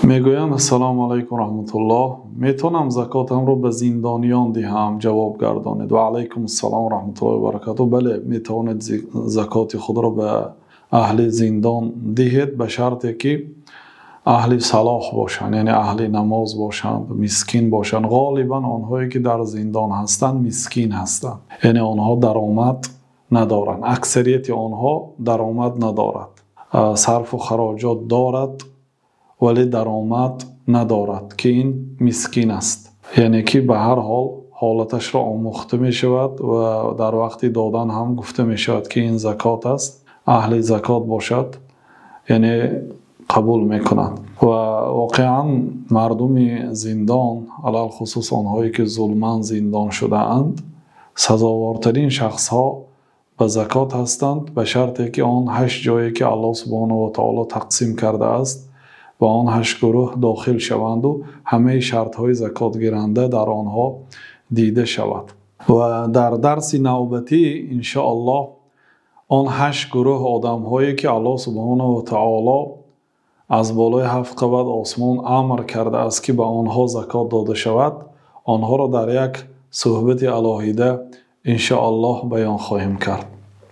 Мегӯянд: «Ассалому алайкум ва раҳматуллоҳ, метавонам закотамро ба зиндониён диҳам? Ҷавоб гардонед.» Ва алайкум ассалом ва раҳматуллоҳи ва баракотуҳ. Бале, метавонед закоти худро ба аҳли зиндон диҳед, ба шарте ки аҳли салоҳ бошанд, яъне аҳли намоз бошанд, мискин бошанд. Ғолибан онҳое ки дар зиндон ҳастанд, мискин ҳастанд, яъне онҳо даромад надоранд. Аксарияти онҳо даромад надорад, сарфу харҷот дорад, вале даромад надорад, ки ин мискин аст. Яъне ки ба ҳар ҳол ҳолаташро омӯхта мешавад ва дар вақти додан ҳам гуфта мешавад, ки ин закот аст. Аҳли закот бошад, яъне қабул мекунанд. Ва воқеан мардуми зиндон, алалхусус онҳое ки золимона зиндон шудаанд, сазовортарин шахсҳо ба закот ҳастанд, ба шарте ки он ҳашт ҷое ки Аллоҳ субҳонаҳу ва таъоло тақсим кардааст ва он ҳашт гурӯҳ дохил шаванд ва ҳама шартҳои закотгиранда дар онҳо дида шавад. Ва дар дарси навбатӣ иншооллоҳ он ҳашт гурӯҳ одамҳое ки Аллоҳ субҳонаҳу ва таъоло аз болои ҳафт қабат осмон амр кардааст, ки ба онҳо закот дода шавад, онҳоро дар як суҳбати алоҳида иншооллоҳ баён хоҳем кард.